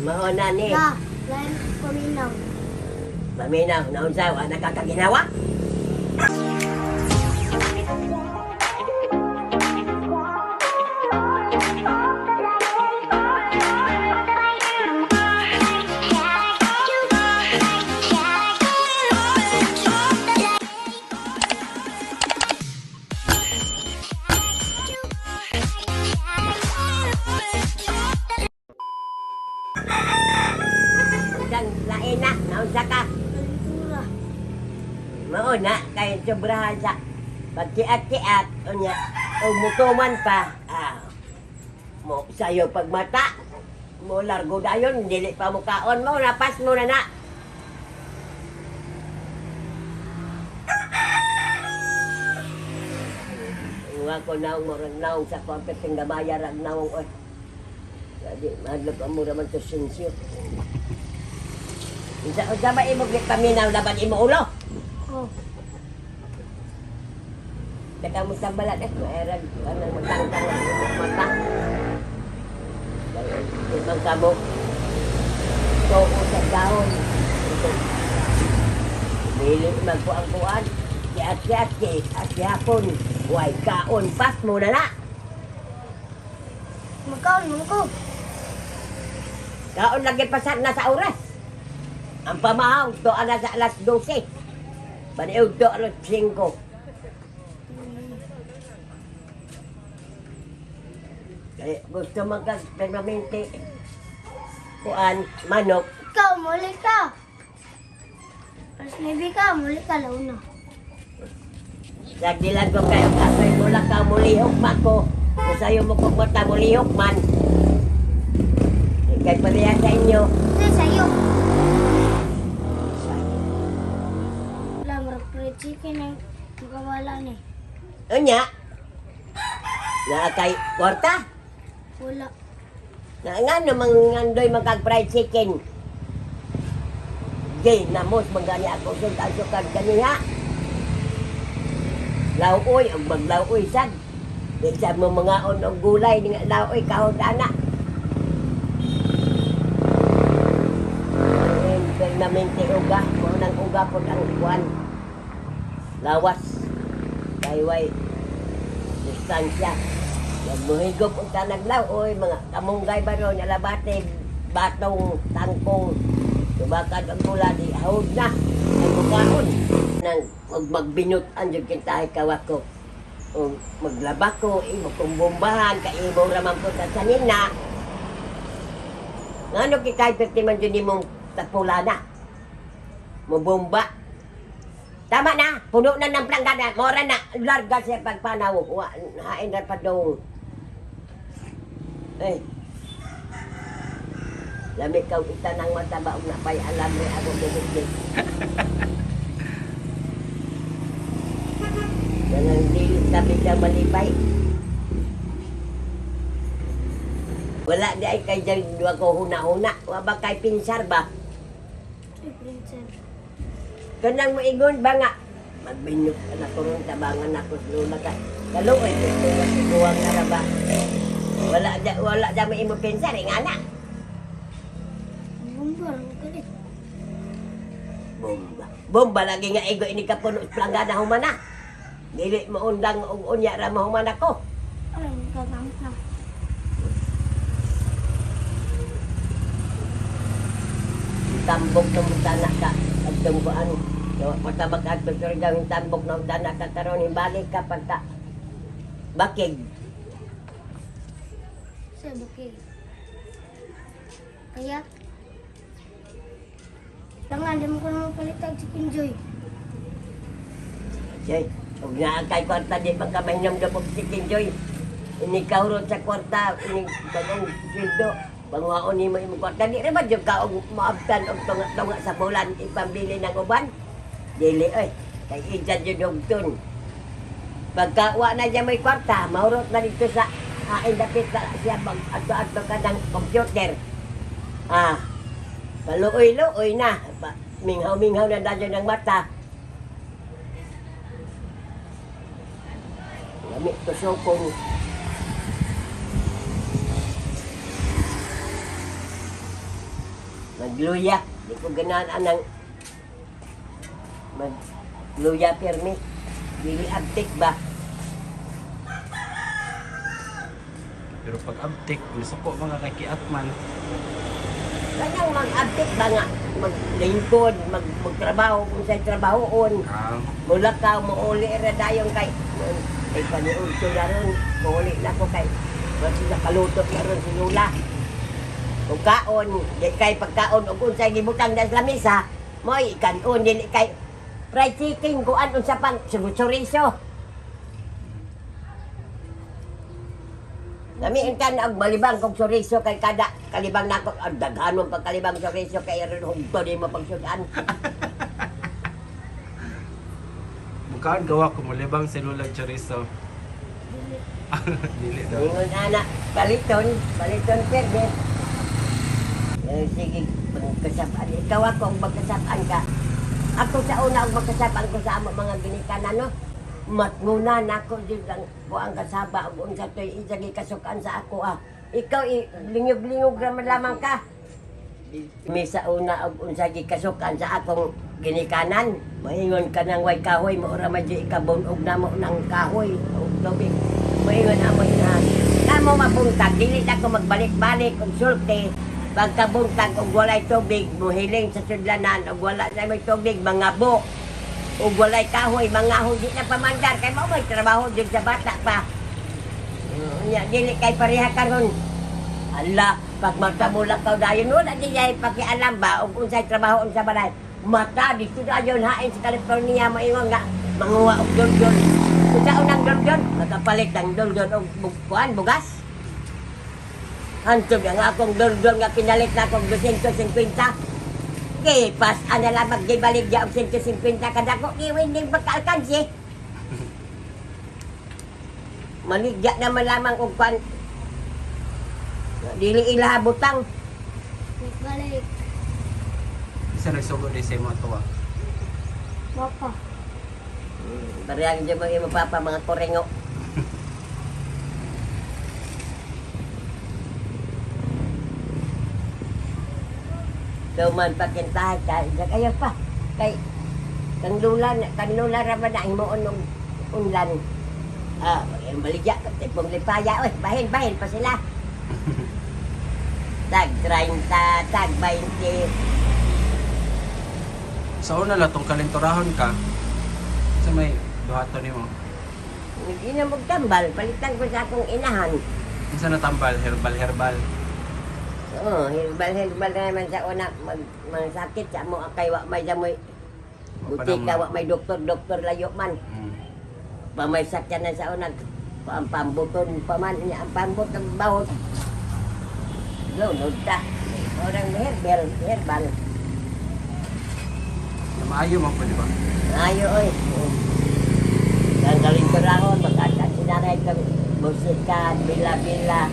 Mao na ni. La, lain paminaw. Paminaw, naunsa, wa nakakaginawa? Unsang lain na, naunsa ka? Kalentura. Mao na, kay sobrahan sa pagkiat-kiat, unya, o mutuman pa, mo sayo pagmata, mo largo dayon, dili pa mo kaon mo, napas mo na na. Nga ko naong murag naong sa konti sing gamaya rag naong oy. Dadi mahadlok ang mura man to sinsyo. Unsa unsa ba imong gipaminaw laban imo ulo? Oh, Teka mo sa balat eh, maerag, anong matangtang ang imong mata. Ibang kamo, tuo sa dahon. Ito. Dili magkuang-kuan, kiat-kiat, kiat hapon, way kaon, pas mo na na. magkaon man ko. Kaon lagi pasar na sa oras. Ang pamahaw, to na sa alas 12. Baniw to alas 5. Kaya gusto magka-permanente kuan, manok. Ikaw, muli ka. Alas 9 ka, muli ka, launa. Sagdilan ko kayo kasoy mula ka mulihok man ko. Kung sa'yo mo kong mata mulihok man. Kay pareha sa inyo. Hindi, sa'yo. Wala, marag fried chicken ang magkawala ni. Unya, na kay kwarta. Wala. Na nga namang ngandoy magkag fried chicken. Gay, namos manggani ako sa asukar ganiha. Lauoy, ang maglauoy sad. Di sa mo mga on og gulay ni nga lauoy kahon ana. Permanente uga, mo nang uga pod ang kuan. Lawas. Kay way distansya. Nagmuhigop ang tanaglaw, oy, mga kamunggay ba ron, alabate, batong, tangkong, tumakad ang gula, di hawd na, ang mukaon. Nang huwag magbinot ang dyan kintahay kawako. O maglaba ko, imo kong bombahan, kaimo raman po sa sanina. Ngano kikay perti man dyan imong tapulana? Mabomba. Tama na, puno na ng planggana, mora na, larga siya pagpanaw, wa, hain na pa dong. Eh, lamig kang ita ng mataba, ug napay alam ni ako ginigit. Yan ang dili sabi ka malipay. Wala di ay kay dyan, wa ko huna-huna. Wa ba kay pinsar ba? Ay, princess. Kanang moingon ba nga? Magbinyok ka na kurong tabangan ako sa lula ka. Kaluoy, gusto nga siguang na ra ba? Wala da mo imo pinsar, eh, nga na. Bumbar, ang galit. Bomba. Bomba lagi nga igo ini ka puno sa planggana humana. Dili maundang og unya ra mahuman ako. Ay, magkatangtang. Tambok ng mutana ka at tungkuan. Gawa pa ta mag-adto sa yung tambok ng mutana ka karon himbalik ka pagka bakig. Sa bukid. Kaya, Langan, di mo ko naman palitag chicken joy. Jay, ug naa kay kwarta di ba ka mainom na og chicken joy. Ini kahurot sa kwarta, ini bagong sweldo. Panguhaon nimo imong kwarta di ra ba jud ka og maabtan og tunga-tunga sa bulan ipambili ng uban? Dili oy, kay ija jud og tun. Pagka wa na niya may kwarta, mahurot na dito sa hain dapit na siya mag adto-adto ka ng computer. Ah, paluoy-luoy na. Minghaw-minghaw na dayon ng mata. Lami tusokong. Magluya. Di ko ganahan anang magluya pirmi. Dili abtik ba? Pero pag abtik, nasuko mga kay kiat man. Kanang mag-abtik ba nga? Maglingkod, magtrabaho kung sa'y trabahoon. Ah, Mula ka, muuli ra dayon kay ay paniudto na ron, muuli na ko kay basta nakaluto na ron si Lula. Kung kaon, di kay pagkaon og unsay gibutang na sa lamesa, mo'y kanon dili kay fried chicken kuan unsa pang chorizo. Nami ang tan og malibang kog chorizo kay kada kalibang nako ang daghan mong pagkalibang chorizo kay ron hugto di mo pagsudan. Mukaan gawa ko mulibang si Lola chorizo. Dili daw. Ingon ana, baliton, baliton pwede. Eh, sige, magkasapaan. Ikaw ako ang magkasapaan ka. Ako sa una ang magkasapaan ko sa amo mga ginikanan, no? Matngunan ako jud ang buang kasaba ug unsa toy isa gikasukan sa ako ah. Ikaw lingog-lingog ra man lamang ka. Mi sa una og unsa gikasukan sa akong ginikanan. Maingon ka nang way kahoy, mo ra man jud ikabunog namo ng kahoy og tubig. Maingon amo inahan. Kamo mabuntag, dili na ko magbalik-balik og sulti. Pagkabuntag og walay tubig, muhiling sa sudlanan og wala na may tubig, mangabo. Og walay kahoy, mga di na pamandar kay mao may trabaho jud sa bata pa. Nya dili kay pareha karon. Ala, pag mata mo lang kau dayon, wala di niya pakialam ba og unsay trabaho sa balay. Mata dito dayon hain sa California maingon nga manguha og doldol. Unsaon ang doldol? Makapalit ang doldol og kuan bugas. Hantog ang akong doldol nga pinalit na akong 250. Kay pas ana lang magbalik og 150 kada ko giwinding pagkaalkansi. Maligya naman lamang og kuan. Dili ilaha butang. Balik. Isa nagsugo di sa imo tuwa. Papa. Bariyang dyan mga imo papa, mga korengo. So man pakintahay ka, ayaw pa. Kay, kang lula ra ba na himuon ng unlan. Ah, yung baligya, tipong lipaya, oy, bahin, bahin pa sila. Tag 30, tag 20. Sa una la tong kalentorahon ka. Sa may duhaton nimo. Hindi na magtambal, palitan ko sa akong inahan. Unsa na tambal herbal herbal. Oo, herbal herbal na naman sa una mag mga sakit sa mo kay wa may damoy butika wa may doktor doktor layo man. Pamay sakyan na sa una ang pambuton pa man niya ang pambot ang bahot. Lunod ta. Orang herbal herbal. Na maayo man po di ba? Ayo oy. Ang galing ko rahon magkata sinanay kang musika bila-bila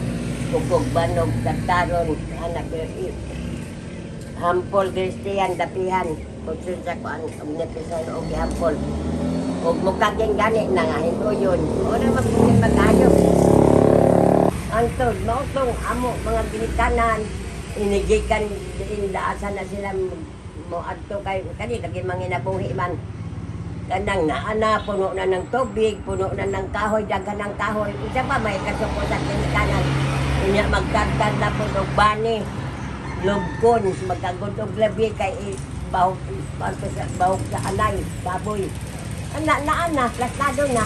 kukog banog kataron anak hampol Christian dapihan kung sa kuan og nepisan og hampol og mukaging gani na nga hintuyon ora magpungin magayo antod mao tong amo mga ginikanan inigikan indaasan na sila mo adto kay kani lagi manginabuhi man kanang naana puno na ng tubig puno na ng kahoy daghan ng kahoy unsa pa may kasuko sa ginikanan unya magtagtag na po og bani lugkon magkagod og labi kay bahog sa bahog sa anay baboy ana na ana plastado na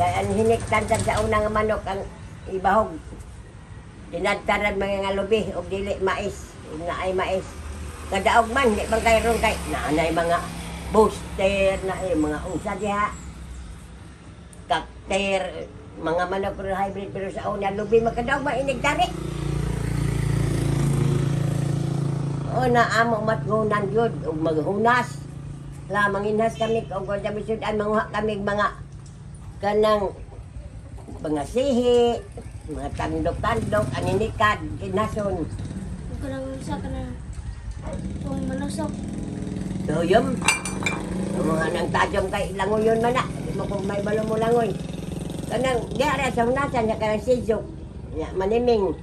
kay ang hiniktan sa unang manok ang ibahog dinadtaran mga nga lubi og dili mais ug naay mais kadaog man di man kay ron kay naanay mga booster na ay mga unsa diha kakter mga manok pero hybrid pero sa una lubi makadaog man inigdari. Una amo matngunan yun ug maghunas la manginhas kami og kung kami sudan manguha kami mga kanang mga sihi mga tandok-tandok aninikad ginason. Huwag ka nang unsa ka na. Kung manusok. Tuyom. Mga nang tajom kay langoyon man na. Di mo kung may balo mo langoy. Kanang diara sa hunasan niya kanang sijok. Nya maniming.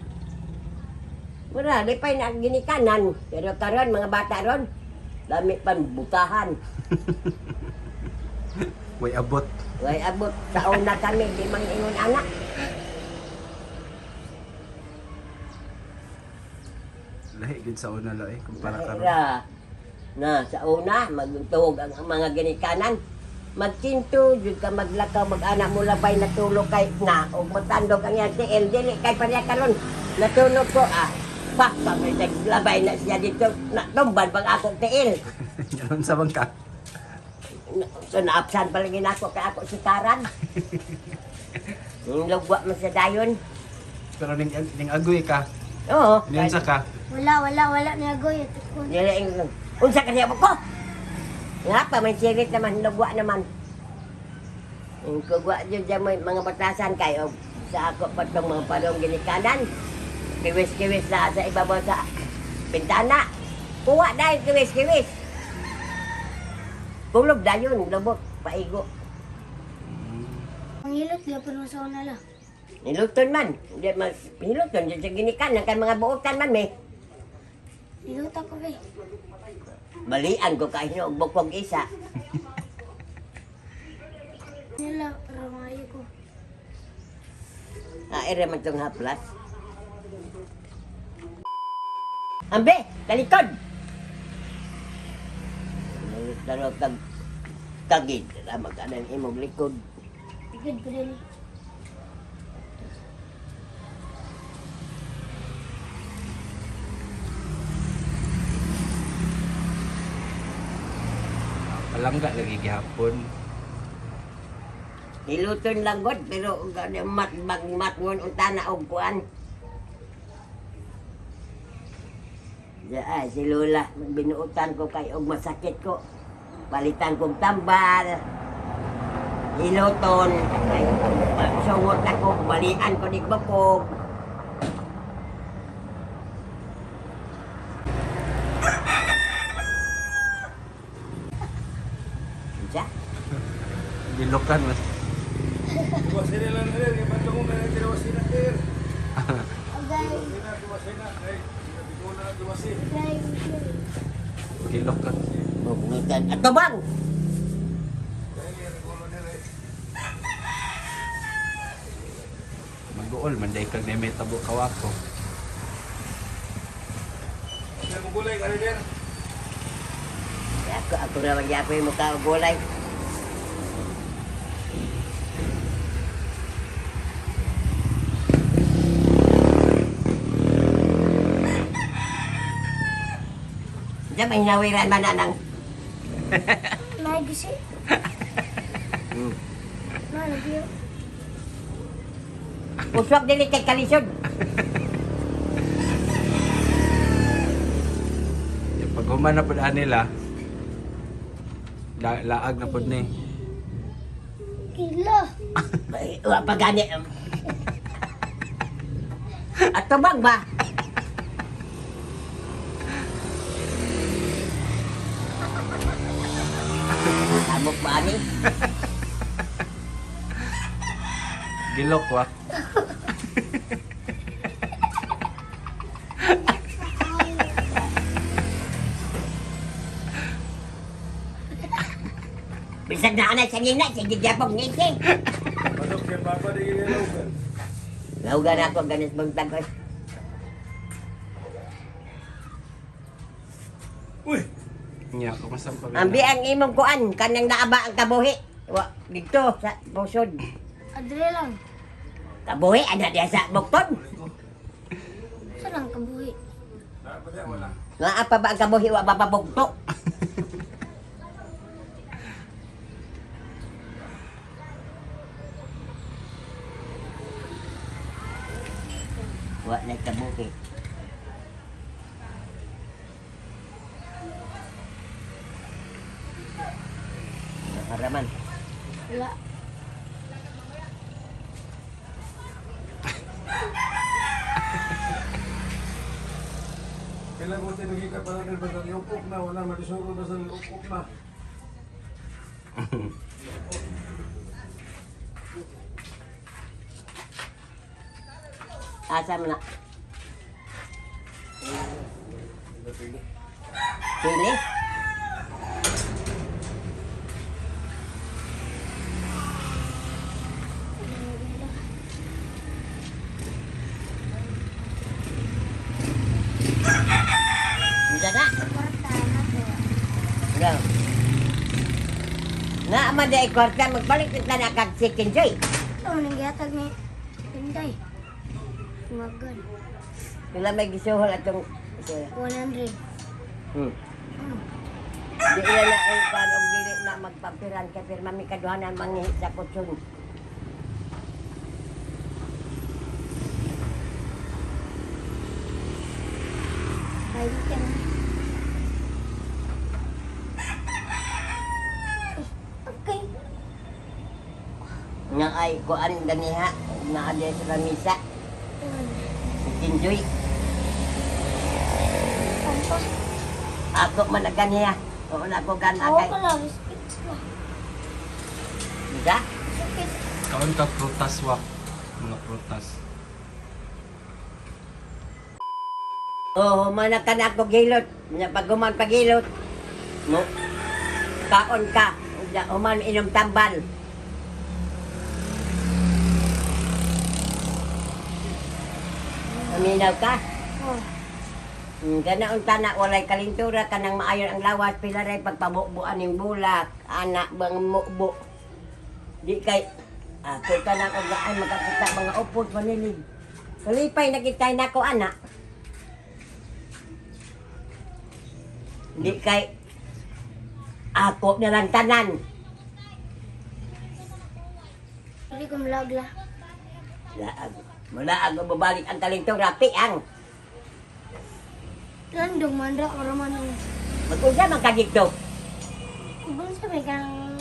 Mura, lipay na ang ginikanan. Pero karon mga bata ron, dami pan butahan. Way abot. Way abot, sa una kami, di mang ingon anak. Lahi gid sa una lahi kumpara karon. Ra. Na, sa una, magtuog ang mga ginikanan. Magkinto, jud ka maglakaw, mag-anak mo labay, natulog kay na, og matandog ang iyang tiil, dili kay pareha karon. Natulog ko, ah, pak, pa, may naglabay na siya dito, natumban pag akong tiil. Ganun sa bangka. So, naapsan pa lang ako kay ako si Karan. Yung lugwa man siya dayon. Pero ning ning agoy ka. Oo. Ning sa ka. Wala, wala, wala niya goy. Tukon. Dili ang unsa ka niya ko? Nga pa may sirit naman lugwa naman. Ang kugwa jud dyan may mga batasan kay og sa ako pa tong mga palong ginikanan. Kiwis-kiwis na sa ibabaw sa bintana. Kuha dahil kiwis-kiwis. Kulog dayon, lubot, paigo. Ang hilot, gyapon mo sa una la. Niluton man. Hindi man niluton jud sa ginikanan kay mga buotan man may. Hilot ako be. Balian ko kay og bukog isa. Nila, ramayo ko. Ah, ere man tong haplas. Ambe, talikod. Laro kag kagid, ramag anan imong likod. Likod ko dili. Palangga lagi gihapon. Niluton lang god pero gani mat mag matngon unta na og kuan. Ya, ah, si Lola, binuotan ko kay og masakit ko. Palitan kong tambal. Hiluton, kay sungot ako, balian ko ni bukog. Unsa? Gilokan mas. Agay. Agay. Gilokan. Bugnutan. Ato bang? Maguol man day kag may tabo kawako. Ako, ako na magyapoy mo ka gulay. Diyan, may hinawiran man na ng... Nagisi. Na, nagyo. Uswak dili kay kalisod. Ya, pag human na pud nila, la, laag na pud ni. Kila. Ay, wa pa gani. Ato bang ba? Amok ba ni? Gilok wa. Bisag na anay sa ngina, sige gyapong ngisi. Laugan ako ganis buntag ko. Nya, kumusta pa? Ambi ang imong kuan kanang naaba ang kabuhi. Wa dito sa pusod. Adre lang. Kabuhi ana diha sa bukton. Saan ang kabuhi? Naa pa ba ang kabuhi wa pa pabugto? Wa na kabuhi. Haraman. Wala. Kailan ko tinugin ka pala ng basta niupok na, wala malisuro basta niupok na. Asa man na? Pili. Pili. Bisa na? Kwarta na po. Go. Nga man di kwarta magbalik kita na kag chicken joy. Ito, nanggihatag ni Pinday. Magan. Pila may gisuhol atong 100. Di ila na ay kuan og dili na magpampiran kay pirma mi kaduhanan manghi sa kutsun. Ay, ka. Okay. Nga ay kuan ganiha naa di sa lamisa chicken joy. Pampa. Ako man ang ganiha. Oo na ako gan Ako kay. ka lang, respect ba? Bisa? Respect. Kaon ka prutas wa. Mga prutas. Oo, man ka na ako gilot. Nya pag human pagilot, mo kaon ka. Nya human inom tambal. Paminaw ka? Oh. Gana unta na walay kalintura kanang maayon ang lawas pila ray pagpabubuan ning bulak anak bang mubo. Di kay ako ka na og ay makakita mga upod manilig. Kalipay na kitay nako anak. Di kay ako na lang tanan. Hindi ko malagla. Laag. Mula ako babalik ang kalintura piang. Landong man ra ko raman ang Mag-unsa man ka dito. Ibang sabi kang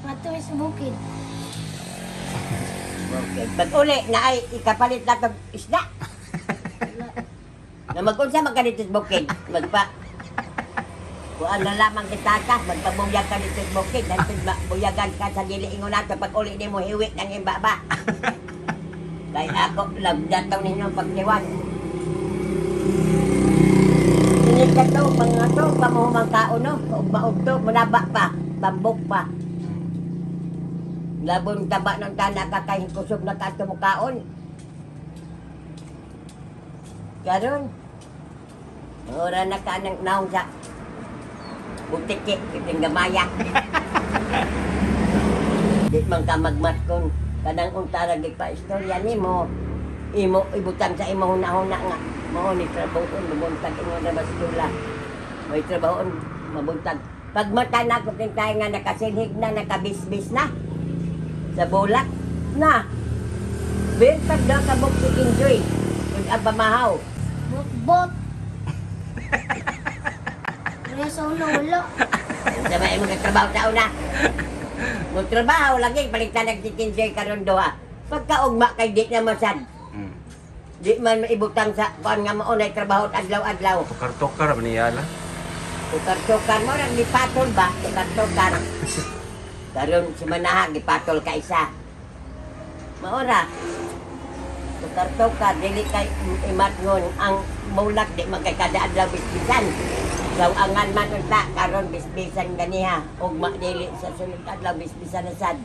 matuwi sa bukid. Okay. Pag uli na ay ikapalit na tong isda. Na mag-unsa man ka dito sa bukid. Magpa Kuan na lamang kita ka, magpabuyag ka dito sa bukid. Dahil buyagan ka sa dili ingon nato pag uli nimo hiwi ng imbaba. Kay ako lagdataw ninyo ang pagtiwan. Ini ka to, mga to, pamuhumang tao no, ugmaog to, munaba pa, tambok pa. Labon taba ng tana ka kay kusog na ka tumukaon. Karon, ora na ka ng naong sa butiki, kiting gamaya. Di man ka magmatkon, kanang unta lagi pa istorya nimo, imo ibutang sa imo huna-huna nga mao ni trabahoon mabuntag ingon na bastula. May trabahoon mabuntag. Pag mata na ko kintay nga nakasinhig na nakabisbis na sa bulak na. Bintag daw ka buk si Enjoy. Kung ang pamahaw. Bot bot. Kaya sa una wala. Sa may mga trabaho sa una. Mo trabaho lagi palitan nag si Enjoy karon duha. Pagkaugma kay di na masad. Di man maibutang sa kuan nga mao na trabaho adlaw-adlaw. Tukar-tukar man niya la. Tukar-tukar mo nang gipatol ba? Tukar-tukar. Karon si Manaha gipatol ka isa. Maora. Tukar-tukar dili kay imatngon ang bulak di man kay kada adlaw bisbisan. Saw angan man unta karon bisbisan ganiha ugma dili sa sunod adlaw bisbisan na sad.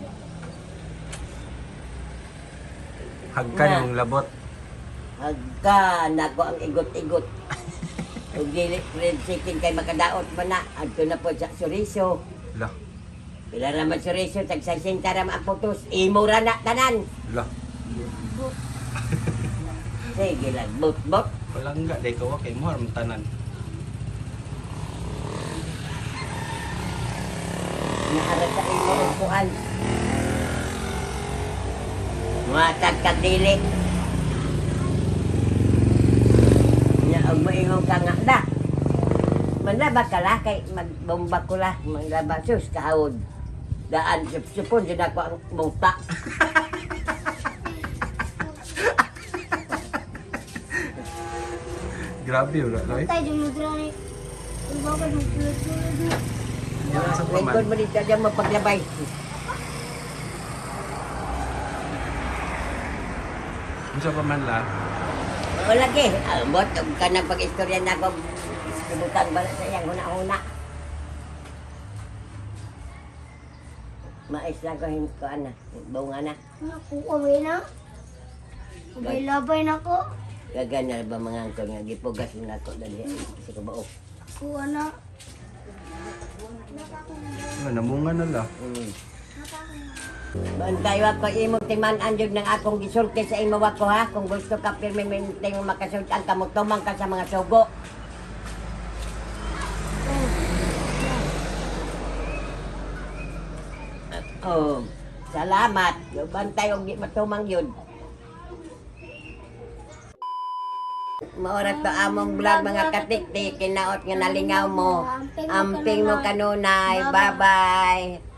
Hagkan Nga. yung labot. Hagka nako ang igot-igot. Ug dili fried chicken kay makadaot man na adto na po sa Suriso. La. Pila raman Suriso tag 60 ra man ang putos. Imo ra na tanan. La. Sige lang, bot-bot. Palangga day ka wa kay mo aram tanan. Naara sa imo ang kuan. Matag ka dili. Nya og moingon ka nga da. Manlaba ka la kay magbomba ko la, manlaba sus kaawod. Daan supsupon jud ako ang mungta. Grabe wala loy. Patay dyan mo dra ni. Ang bakit mo tulad-tulad mo. Wala sa paman. Lingkod mo dito dyan mo paglabay. Unsa pa man la? Oo lagi. Ambot og kanang pag-istorya na ako gibutang bala sa iyang huna-huna. Mais lang ko hin ko ana, bunga na. Naku, away na. Labay-labay na ko. Gagana ba mga angkol nga gipugas na ako dali sa kabaok. Kuha na. Ah, namunga na la. Bantay ako imong timan-an jud ng akong gisulti sa imo ako ha. Kung gusto ka pirmi minting makasultan ka mo tumang ka sa mga sugo. Oh, salamat. Bantay og di matumang yun. Maorat to among vlog, mga katiktik, kinaot nga nalingaw mo. Amping mo kanunay. Bye-bye.